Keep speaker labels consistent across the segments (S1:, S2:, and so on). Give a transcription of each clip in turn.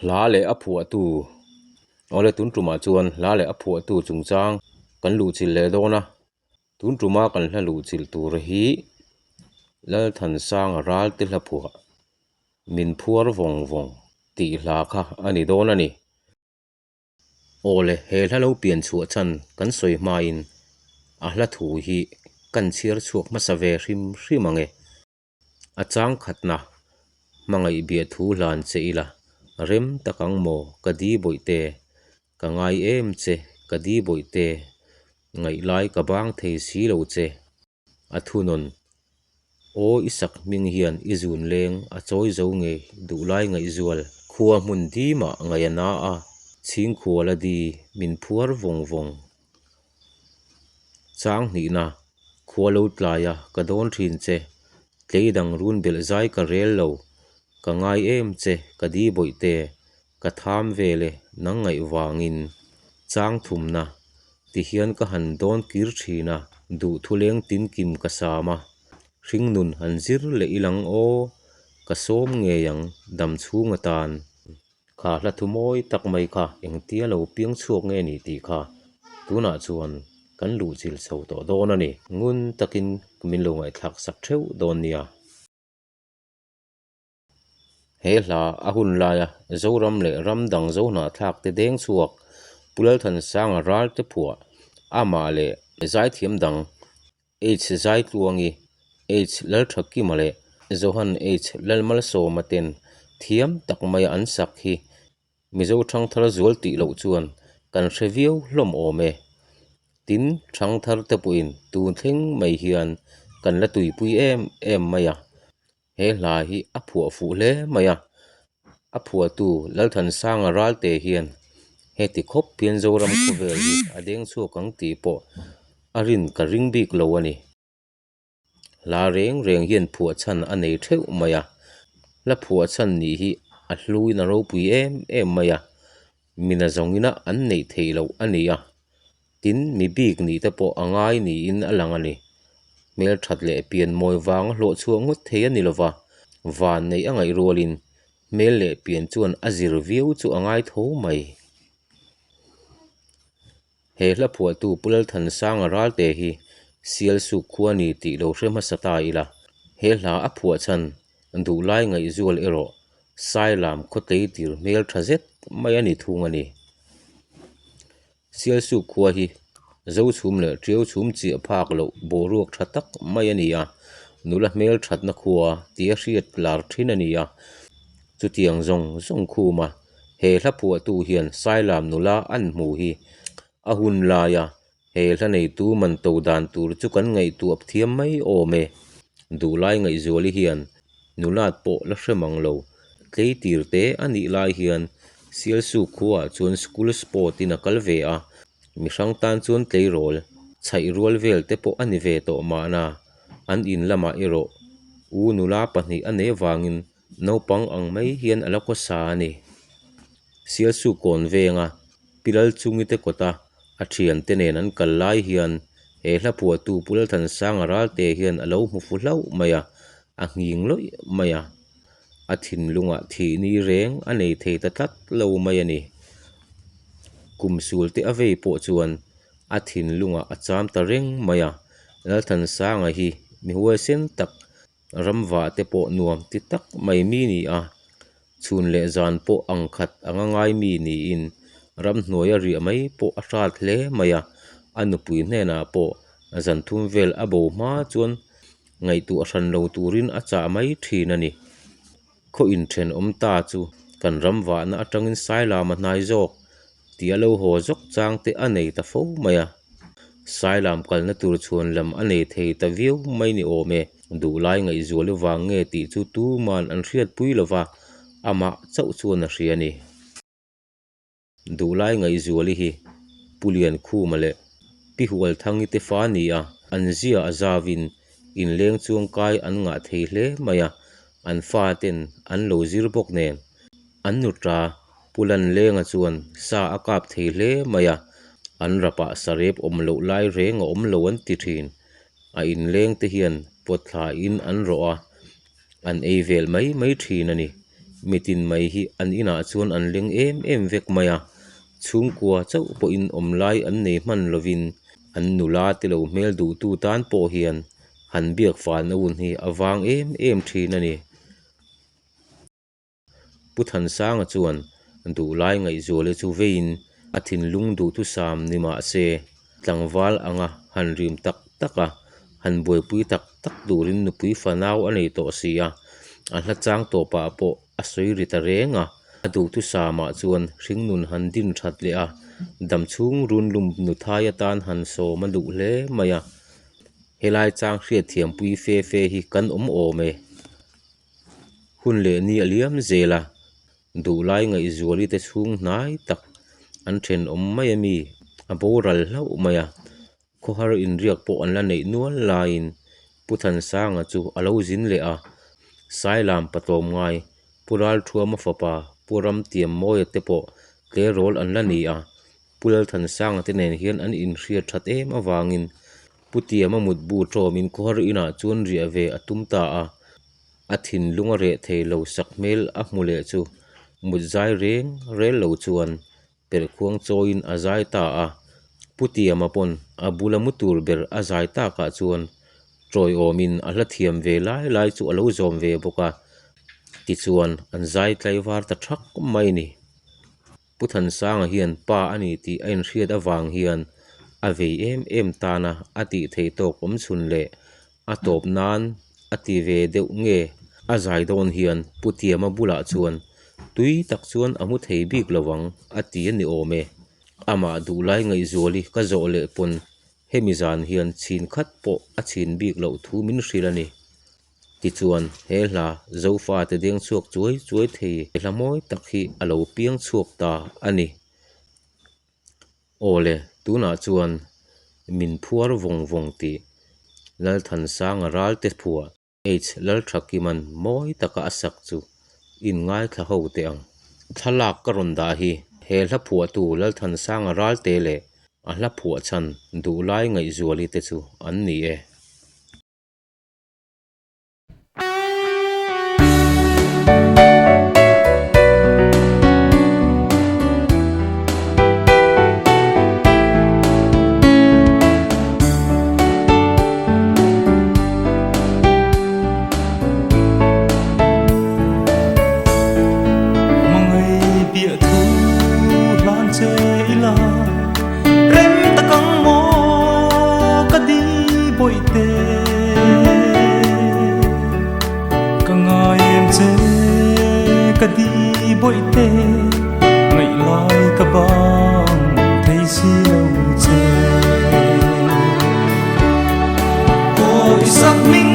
S1: Hla leh a phuahtu Awle tun tumah chuan hla leh a phuahtu chungchang kan luhchilh leh dawn a, tun tuma kan hla luhchilh tur hi Lalthansanga Ralte hla phuah Min Phuar Vawng Vawng tih hla kha a ni dawn a ni. Awle he hla lo pian chhuah chhan kan sawi hmain a hla thu hi kan chhiar chhuak hmasa ve hrim hrim ang e. A chang khatna, hmangaih biah thu hlan che ila, rem tak ang maw ka di bawihte, ka ngai em che ka di bawihte, ngaihlai ka bang thei si lo che. A thunawn, Aw i sak hming hian i zun leng a chawi zo ngei duhlai ngaihzual. Khua hmun dimah ngaih a na a, chhingkhual a di min phuar vawng vawng. Chang hnihna, khua lo tlai a, ka dawn thin che. Tlei dang run belh zai ka rel lo. Ka ngai em che, ka di bawih te. Ka tham vel e, nang ngaih vangin. Chang thumna, ti hian ka han dawn kir thin a, duh thuleng tin kim ka sam a. Hringnun han zir leh ilang aw, ka sawm ngei ang dam chhung atan. Kha hla thu mawi tak mai kha engtia lo piang chhuak nge ni tih kha tunah chuan kan luhchilh chho tawh dawn a ni. Ngun takin min lo ngaihthlak sak theuh dawn nia. He hla a hun laia Zoram leh ram dang Zohnahthlak te deng chhuak Pu Lalthansanga Ralte phuah amah leh zaithiam dang H Zaitluangi, H Lalthakima leh Johan H Lalmalsawma ten thiam tak maia an sak hi Mizo thangthar zual tih loh chuan kan hre viau hlawm awm e. Tin, thangthar te pawhin tun thleng mai hian kan la tuipui em em mai a. He hla hi a phuah fuh hle mai a, a phuahtu Lalthansanga Ralte hian heti khawp hian Zoram khawvel hi a deng chhuak ang tih pawh a rin ka ring bik lo a ni. Hla reng reng hian phuah chhan a nei theuh mai a, hla phuah chhan nih hi a hluin a ropui em em mai a, mina zawngina an neih theih loh a ni a. Tin, mi bik nih te pawh a ngai niin a lang a ni. Hmelthat leh pian mawi vanga hlawh chhuah ngawt thei a ni lova, van neih a ngaih rualin hmel leh pian chuan a zir viau chu a ngai tho mai. He hla phuahtu Pu Lalthansanga Ralte hi Sialsuk khua ni tih lo hre hmasa ta ila, he hla a phuah chhan duhlai ngaihzual erawh Sailam khawtlei tir hmel tha zet mai a ni thung a ni. Sialsuk khua hi Zochhum leh Tiauchhum chiah phak loh boruak tha tak mai a ni a, nula hmel thatna khua tia hriat lar thin a ni a. Chutiang zawng zawng khuma he hla phuahtu hian Sailam nula an hmu hi a hun laia he hla neitu man to dan tur chu kan ngaihtuah thiam mai awm e. Duhlai Ngaihzuali hian Nulat pawh la hre mang lo. Tleitir te a nih lai hian Sialsuk khuaah chuan school sport in a kal ve a, mi hrang tan chuan tleirawl, chhaih rual vel te pawh a ni ve tawh mahna, an in lamah erawh u nula pahnih a nei avangin naupang ang mai hian a la khawsa a ni. Sialsuk kawn venga Pi Lalchungi te kawta a thiante nen an kal lai hian he hla phuahtu Pu Lalthansanga Ralte hian a lo hmu fu hlauh mai a, a nghing lawih mai a. A thinlungah thih ni reng a nei thei ta tlat lo mai a ni. Kum sul te a vei pawh chuan a thinlungah a cham ta reng mai a. Lalthansanga hi mi huaisen tak Ramvah te pawh nuam ti tak mai mi ni a, chhun leh zan pawh ang khat anga ngai mi niin ramhnuai a riah mai pawh a hrat hle mai a, a nupui hnenah pawh zan thum vel a bo hma chuan ngaihtuah hran lo turin a chah mai thin a ni. Khaw inthenawm ta chu kan ramvahna atangin Sailama hnai zawk tih a lo haw zawk chang te a nei ta fo mai a. Sailam kalna tur chhuan lam a nei thei ta viau mai ni awm e. Duhlai ngaihzual vang nge tih chu tuman an hriatpui lo va, amah chauh chuan a hria a ni. Duhlai Ngaihzuali hi Pu Liankhuma leh Pi Hualthangi te fa a ni a, an zia a zavin inleng chuangkai an ngah thei hle mai a, an fa ten an lo zir bawk nen. An nuta Pu Lanlenga chuan sa a kap thei hle mai a, an rapah sarep awm loh lai reng a awm lo an ti thin. A inleng te hian pawtthla in an rawh a, an ei vel mai mai thin a ni. Mitin mai hi an inah chuan an leng em em vek mai a, chhungkua chauh pawhin awm lai an nei hman lovin an nula te lo hmel duhtu tan pawh hian han biak falna hun hi a vang em em thin a ni. Pu Thansanga chuan duhlai ngaihzuala chu veiin a thinlung duhthusam ni mah se tlangval anga han rim tak tak a, han buaipui tak tak turin nupui fanau a nei tawh si a, a hla chang tawpah pawh a sawi ri ta reng a, a duhthusamah chuan hringnun han din that leh a, damchhung runlum nuthai atan han sawm a duh hle mai a, helai chang hriatthiampui fe fe hi kan awm awm e. Hun leh ni a liam zel a, duhlai ngaihzuali te chhung hnai tak an thenawm mai a mi a boral hlauh mai a, khawhar inriak pawh an la neih nual laiin Pu Thansanga chu a lo zin leh a, Sailam patlawm ngai Pu Ralthuama fapa Pu Ramtiammawia te pawh tleirawl an la ni a, Pu Lalthansanga te nen hian an inhriat that em avangin Pu Tiama mutbu tawmin khawhar inah chuan riah ve a tum ta a, a thinlung a reh thei lo sak hmel a hmu leh chu mut zai reng rel lo chuan perhkhuang chawiin a zai ta a. Pu Tiama pawn a bula mu tur ber a zai takah chuan tawiawmin a hla thiam ve lai lai chu a lo zawm ve bawk a, tichuan an zai tlaivar ta thak mai a ni. Pu Thansanga hian pa a ni tih a inhriat avang hian a vei em em tana a tih theih tawk awm chhun leh a tawp nan a ti ve deuh nge a zai dawn hian Pu Tiama bulah chuan tui tak chuan a mu thei bik lo ang a ti a ni awm e. Amah duhlai ngaihzuali ka zawh leh pawn hemi zan hian chhin khat pawh a chhin bik loh thu min hrilh a ni. Tichuan, he hla Zofate deng chhuak chuai chuai thei hla mawi tak hi a lo piang chhuak ta a ni. Awle, tunah chuan min phuar vawng vawng tih Lalthansanga Ralte phuah H Lalthakiman mawi taka a sak chu in ngaithla ho teh ang. Thlalak ka rawn dah hi he hla phuahtu Lalthansanga Ralte leh a hla phuah chhan Duhlai Ngaihzuali te chu an ni e.
S2: Ka ngai em che ka di bawihte ngaih lai ka bang thei si lo che. Aw i sak hming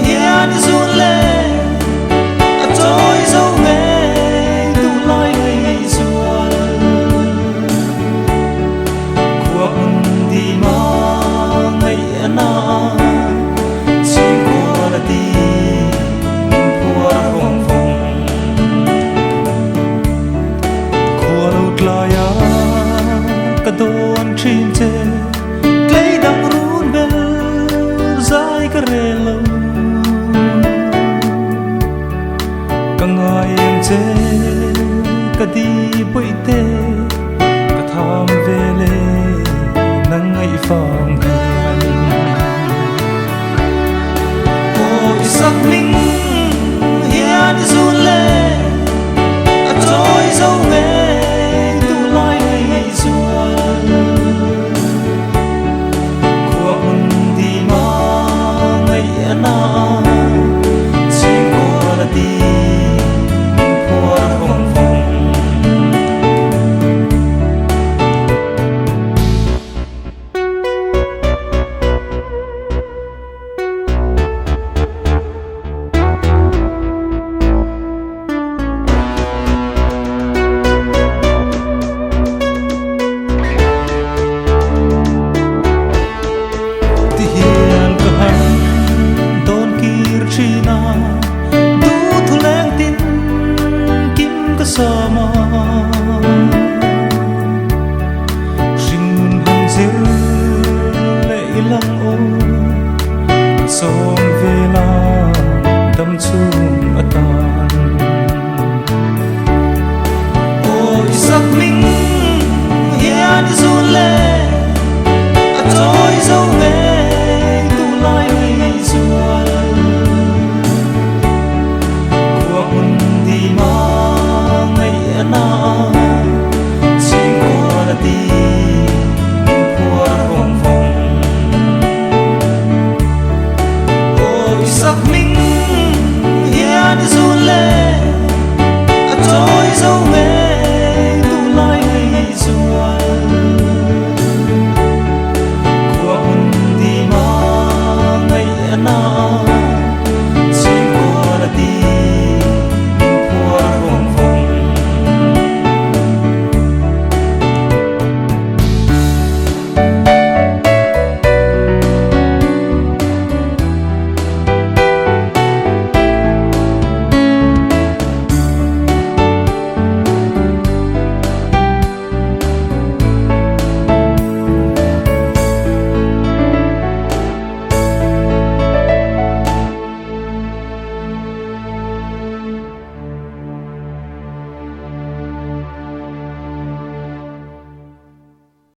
S2: hian i zun le a chawi zo ngei duhlai ngei zual. Khua hmun di ma ngaih a na chhingkual a ti min phuar vawng vawng. Khua lo tlai a ka dawn thin che tlei dang run bel zai ka rel lo. Ka ngai em che ka di bawihte ka tham ve le nang ngaih fang hian. Aw i sak hming hian i zun le a chawi zo ngei duhlai ngei zual. Khua hmun di ma ngaih a na chhingkual a ti min phuar vawng vawng. Ti hian ka han dawn kir thin a, duhthu leng tin kim ka sam a. Hringnun han zir leh i lang aw, ka sawm vel a dam chhung atan. Hming hian i zun le.